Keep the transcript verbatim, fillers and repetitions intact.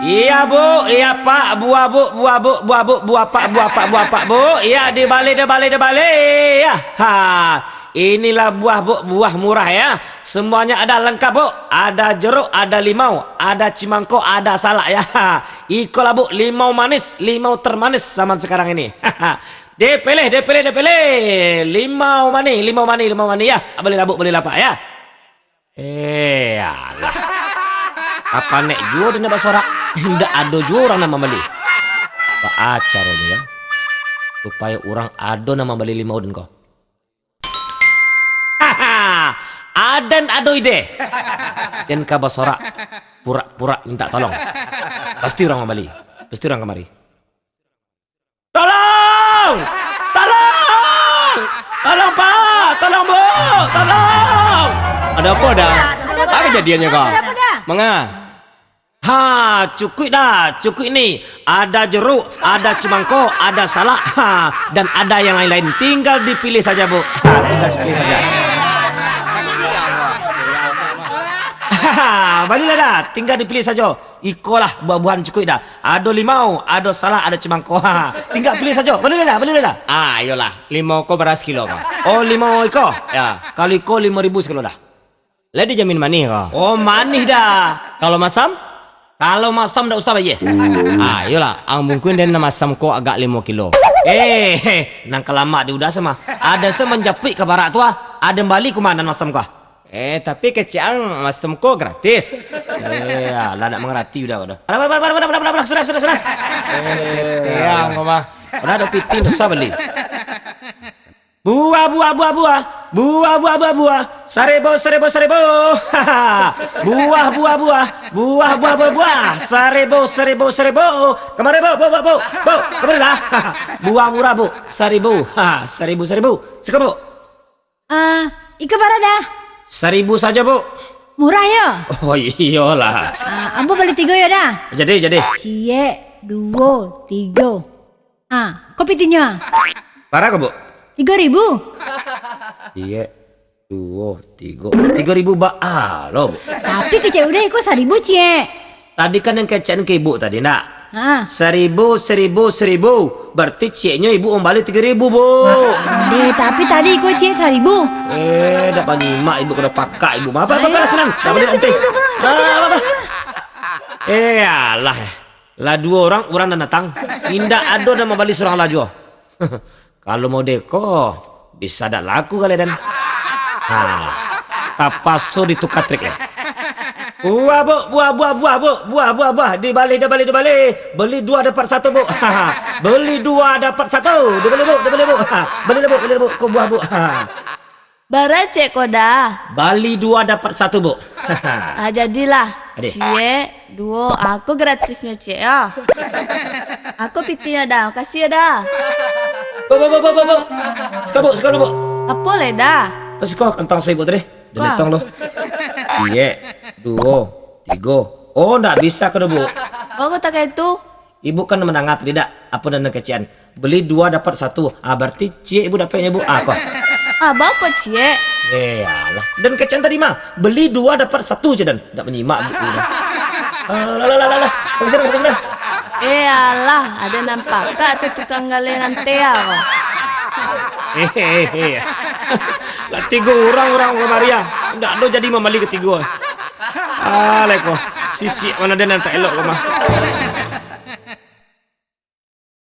Iya, Bu, iya, Pak, buah, Bu, buah, Bu, buah, Bu, buah, Pak, buah, Pak, buah, Pak, Bu. Iya, dibali, dibali, dibali. Ya. Ha. Inilah buah, Bu, buah murah, ya. Semuanya ada lengkap, Bu. Ada jeruk, ada limau, ada cimangko, ada salak, ya. Ha. Ikolah, Bu, limau manis, limau termanis zaman sekarang ini. Dipilih, dipilih, dipilih. Limau manih, limau manih, limau manih, ya. Balilah, Bu, balilah, Pak, ya. Eh, alah. Apa nek juo den basorak? Indak ado juo urang nan mambali. Baa caronyo, ya? Supayo urang ado nan mambali limau den ko. Aden ado ide. Den ka basorak, purak-purak mintak tolong. Pasti urang mambali. Pasti urang kamari. Tolong! Tolong! Tolong, Pak! Tolong, Bu! Tolong! Ado apo, Da? Ado apo, Da? Apo kajadiannyo ko? Ado apo, Da? Manga? Ha, cukuik, Da, cukuik ni. Ada jeruk, ada cimangko, ada salak, ha, dan ada yang lain-lain. Tinggal dipilih saja, Bu. Ha, tinggal dipilih saja. Ha, balilah, Da. Tinggal dipilih saja. Ikolah buah-buahan cukuik, Da. Ado limau, ado salak, ado cimangko. Ha, tingga pilih sajo. Bali lah, Da, bali lah, Da. Ah, iyolah. Limau ko bara sakilo ko? Oh, limau iko? Ya. Kalau iko limo ribu sakilo, Da. Lah dijamin manih ko? Oh, manih, Da. Kalau masam? Kalau masam ndak usah bayia. Ah, iyolah. Ang mungkin den nan masam ko agak limo kilo. Eh, heh, nan kalamak di udah sama. Ada se manjapuik ka barak tu, ah. Ada bali kumanan masam ko, ah. Eh, tapi kecek ang masam ko gratis. Eh, alah, dak mangarati udah kau dah. Alah, alah, alah, sudah, sudah, sudah. Eh, tiang kau mah. Udah ada piti, ndak usah beli. Buah, buah, buah, buah. Buah, buah, buah, buah. Saribu, saribu, saribu. Buah, buah, buah. Buah, buah, buah, buah. Saribu, saribu, saribu. Kamari, Bu, Bu, Bu, Bu. Bu, kamari lah. Buah murah, Bu. Saribu. Ha, saribu, saribu. Siko, Bu. Ah, iko bara, Da? Saribu sajo, Bu. Murah, yo? Oh, iyolah. Ah, ambo bali tigo, yo, Da? Jadi, jadi. Ciek, duo, tigo. Ah, ko pitinyo? Bara ko, Bu? Tigo ribu. Ciek, duo, tigo. Tigo ribu baa lo, Bu. Tapi kecek udah iko saribu, ciek. Tadi kan nan kecek ke ibu tadi, ndak? Ha. Saribu, saribu, saribu. Berarti cieknyo ibu mambali tigo ribu, Bu. Deh, tapi tadi iko ciek saribu. Eh, dak panyimak ibu kena pakak ibu. Apa, apa, apa, senang. Dak boleh antai. Ah, apa, apa. Eh, alah. Lah duo urang, urang nan datang. Indak ado nan mambali surang lah juo. Kalau model ko, bisa dak laku kali den. Ha, tapaso ditukar trik lah. Buah, Bu, buah, buah, buah, Bu, buah, buah, buah, dibali, dibali, dibali. Beli dua dapat satu, Bu. Beli dua dapat satu. Dibali, Bu, dibali, Bu. Beli, Bu, beli, Bu, ko buah, Bu. Bara ciek ko, Da? Bali dua dapat satu, Bu. Ah, jadilah. Adih. Ciek, duo. Ah, ko gratisnyo, ciek, yo. Ah, ko pitinyo, Da. Makasih, yo, Da. Bu, Bu, Bu, Bu, Bu, Bu. Siko, Bu, siko, Bu. Apo lai, Da? Ko siko kantang saribu tadi. Ko. Den etong lo. Ciek, duo, tigo. Oh, ndak bisa ko, Bu. Baa ko takai tu? Ibu kan mandanga tadi dak, apo nan kecek an? Beli dua dapat satu. Ah, berarti ciek ibu dapatnyo, Bu. Ah, ko. Ah, baa ko ciek? Eh, alah. Den kecek an tadi mah, beli dua dapat satu je, den. Dak manyimak ibu tu. Ah, lah, lah, lah, lah, lah. Pakai sinan, pakai sinan. Eh, alah, ado nan pakak tu tukang galeh nan tea ko. Eh, eh, eh. Lah tigo urang, urang kamari ah. Ndak ado jadi mambali katigo. Alah ko. Sisik mano den nan tak elok ko mah.